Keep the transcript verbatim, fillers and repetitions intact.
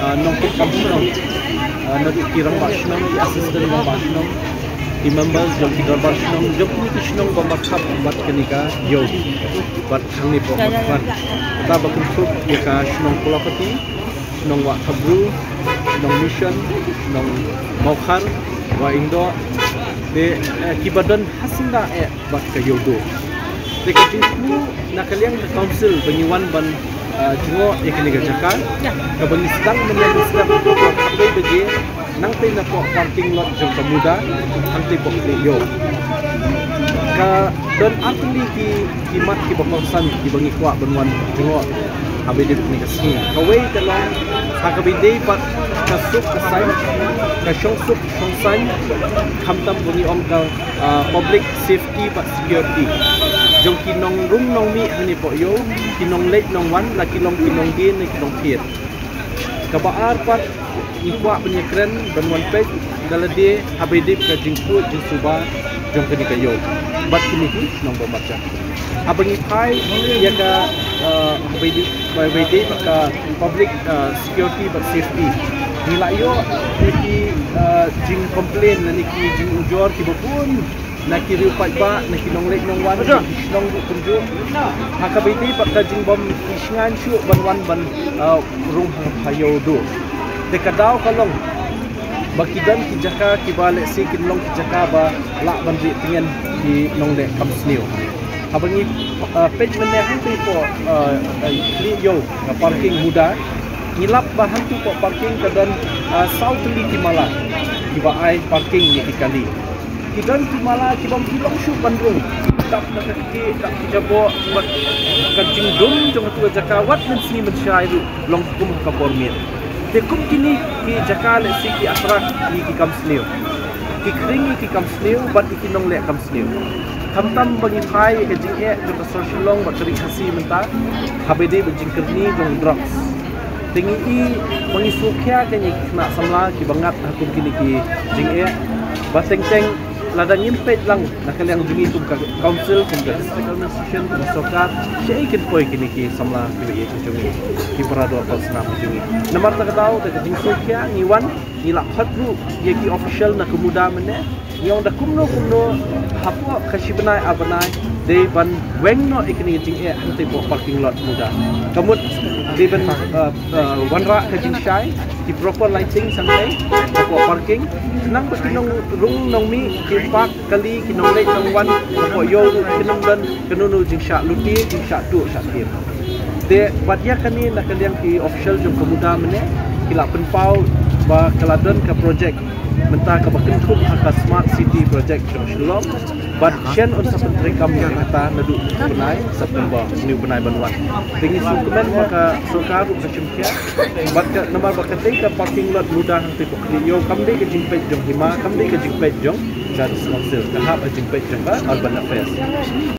Ah, nongpynïaid kam shnong, ah, naduh ki rangbah shnong, ki assistant rangbah shnong, ki members jong ki dorbar shnong, jong kine ki shnong ba markhap bad kane ka ïew bad hangne hapoh Marwet. Kata ba kynthup ïa ka shnong Pulapati, shnong Wahthapbru, shnong Mission, shnong Mawkhar, Wahingdoh, te, eh, kiba don ha syndah eh bad ka ïew dur. Te ka jingthmu na ka liang ka council ba ngi wan ban, ah, jngoh ïa kane ka jaka, kaba ngi sdang mynne mynstep napoh khatlai baje, nangtei napoh parking lot jong ka MUDA, hangtei hapoh Khlieh Ïew. Ka don artylli ki, ki mat kiba kongsan kiba ngi kwah ban wan jngoh ha kaba ïadei bad kane ka sngi. Kawei ka long ha kaba ïadei bad ka suk ka saiñ, ka shongsuk shongsaiñ, khamtam ba ngi ong ka, ah, public safety bad security jong ki nongrung nongmih hangne hapoh ïew, ki nongleit nongwan, la ki long ki nongdie ne ki nongthied. Kaba ar pat, ngi kwah ban ïakren ban wan peit da lade ha kaba ïadei bad ka jingkhuid jingsuba jong kane ka ïew bad kine ki nongbamarjan. Haba ngi phai ïa ka, ah, ha kaba ïadei, ha kaba ïadei bad ka public, ah, security bad safety, ngi la ïoh ïa ki, ah, jingcomplain lane ki jingujor kiba bun na ki riew paidbah, na ki nongleit nongwan, na ki shnong ruh kumjuh, ha kaba ïadei bad ka jingbym shngaiñ shuh ban wan ban, ah, rung ha ka ïew dur. Te ka daw ka long ba ki don ki jaka kiba lehse kin long ki jaka ba lah ban rieh tngen ki nongleh kam sniew. Haba ngi, ah, peit mynne hangtei hapoh, ah, Khlieh Ïew, ka parking MUDA, ngi lap ba hangtei hapoh parking ka don, ah, saw tylli ki mala kiba ai parking ïa ki kali. Ki don ki mala kibym, ki long shuh ban rung. Dap na ka ktieh, dap ki jaboh, bad ka jingdum jong katu ka jaka wat mynsngi mynshai ruh long kum ha ka por miet. Te kum kine ki jaka lehse ki attract ïa ki kam sniew, ki khring ïa ki kam sniew bad ïa ki nongleh kam sniew. Khamtam ba ngi phai ïa ka jingeh jong ka sor Shillong bad ka ri Khasi mynta ha kaba ïadei bad jingkyrni jong drugs. Te ngi i ba ngi sngewkhia kein ïa ki khynnah samla kiba ngat ha kum kine ki jingeh, ba teng teng lada ngim peit lang na ka liang jong ngi kum ka council, kum ka district administration, kum ka sorkar, shaei kin poi kine ki samla kiba ïeit jong ngi, ki para dorbar snam jong ngi. Namar kata ka daw da ka jingsngewkhia ngi wan, ngi la khot ruh ïa ki official na ka MUDA mynne, ngi ong da kumno kumno hapoh ka shi bnai ar bnai dei ban weng noh ïa kane ka jingeh hangtei hapoh parking lot MUDA. Ka mut dei ban, uh, uh, wanrah ka jingshai, ki proper lighting sangtai hapoh parking, khnang ba ki nongrung nongmih, ki park kali, ki nongleit nongwan hapoh ïew ruh kin ym don kano kano jingshah lute, jingshah tuh shah tim. Te bad ïa kane na ka liang ki official jong ka MUDA mynne ki la pynpaw ba ka la don ka project mynta kaba kynthup ha ka Smart City Project jong Shillong. Bad shen un sa pyntreikam ïa kata naduh u bnai September, une u bnai ban wan. Te ngi sngewkmen ba ka sorkar ruh ka shim khia. Bad ka, namar ba katei ka parking lot MUDA hangtei hapoh Khlieh Ïew kam dei ka jingpeit jong hima, kam dei ka jingpeit jong ka District Council, ka hap ka jingpeit jong ka Urban Affairs.